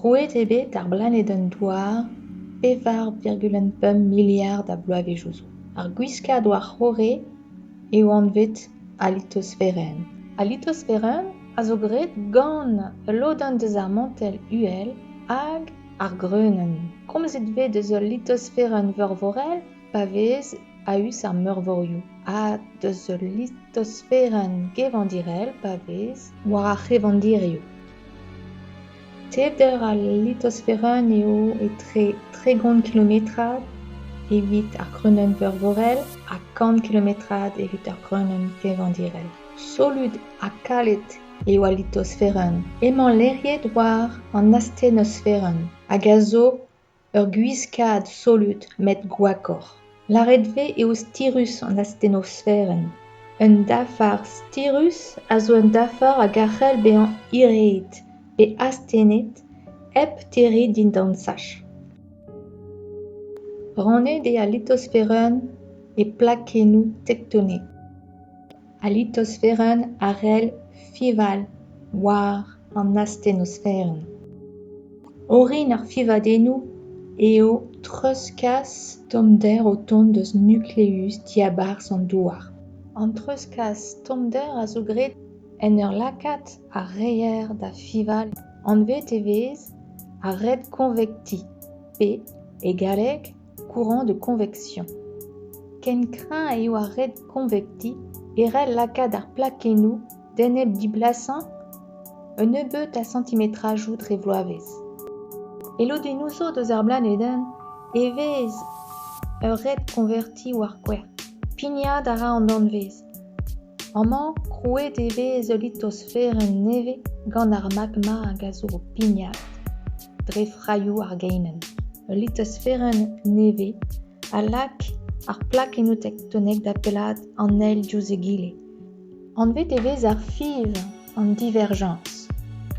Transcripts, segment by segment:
Krouet eo bet ar blanedenn Douar 4,5 miliard a bloavezhioù zo. Ar gwiskad war-c'horre eo anvet al litosferenn. Al litosferenn a zo graet gant ul lodenn deus ar mantell uhel hag ar greunenn. Komzet 'vez deus ul litosferenn veurvorel pa vez a-us ar meurvorioù ha deus ul litosferenn gevandirel pa vez war ar c'hevandirioù. Tevder al litosferenn eo etre 30 kilometrad evit ar greunenn veurvorel ha 100 kilometrad evit ar greunenn gevandirel. Solut ha kalet eo al litosferenn. Emañ lec'hiet war an astenosferenn hag a zo ur gwiskad solut met gwakoc'h. Lâret 'vez eo stirus an astenosferenn. Un dafar stirus a zo un dafar hag a c'hell bezañ hiraet pe astennet hep terriñ dindan sach. Rannet eo al litosferenn e plakennoù tektonek. Al litosferenn a c'hell fiñval war an astenosferenn. Orin ar fiñvadennoù eo treuzkas tommder o tont eus nukleüs diabarzh an Douar. An treuzkas tommder a zo graet en ur lakaat ar reier da fiñval. Anvet e vez ar red konvektiñ pe, e galleg, courant de convection. Ken kreñv eo ar red konvektiñ e c'hell lakaat ar plakennoù d'en em diblasañ un nebeud a santimetrajoù dre vloavezh. E lodennoù zo eus ar blanedenn e vez ur red konvertiñ war gwer. Pignat a ra an danvez. Amañ krouet e vez ul litosferenn nevez gant ar magma hag a zo o pignat dre frailhoù ar geinenn. Ul litosferenn nevez a lak ar plakennoù tektonek da pellaat an eil diouzh egile. Anvet e vez ar fiñv an diverjañs.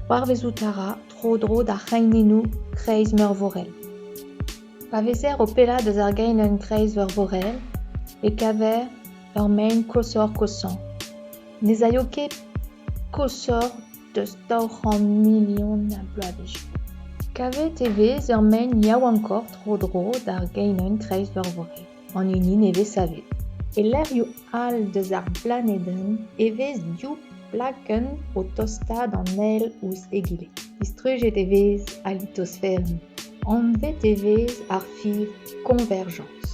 C'hoarvezout a ra tro-dro d'ar c'heinennoù kreiz-meurvorel. Pa vezer o pellaat eus ar geinenn kreiz-meurvorel e kaver ur maen koshoc'h-koshañ. Ne'z aio ket koshoc'h deus 200 milion a bloavezhioù. Kavet e vez ur maen yaouankoc'h tro-dro d'ar geinenn kreiz-meurvorel, an hini nevez-savet. E lec'hioù all deus ar blanedenn e vez div plakenn o tostaat an eil ouzh egile. Distrujet e vez al litosferenn. Anvet e vez ar fiñv konverjañs.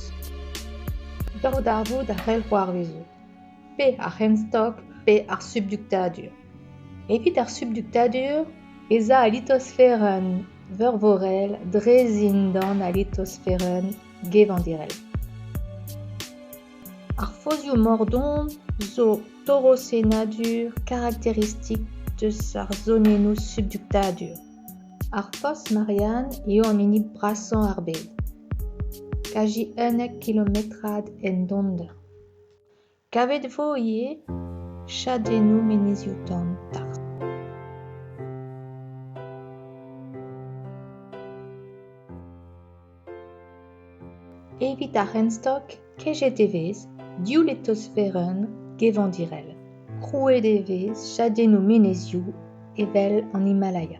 Daou darvoud a c'hell c'hoarvezout, pe ar c'henstok pe ar subduktadur. Evit ar subduktadur ez a al litosferenn veurvorel dre zindan al litosferenn gevandirel. Ar fozioù mor-don zo torosennadur karakteristik eus ar zonennoù subduktadur. Ar foz Marianne eo an hini brasañ ar bed, kazi 11 kilometrad en donder. Kavet e vo ivez chadennoù menezioù-tan tarzh. Evit ar c'henstok, kejet e vez div litosferenn gevandirel. Krouet e vez chadennoù menezioù evel an Himalaya.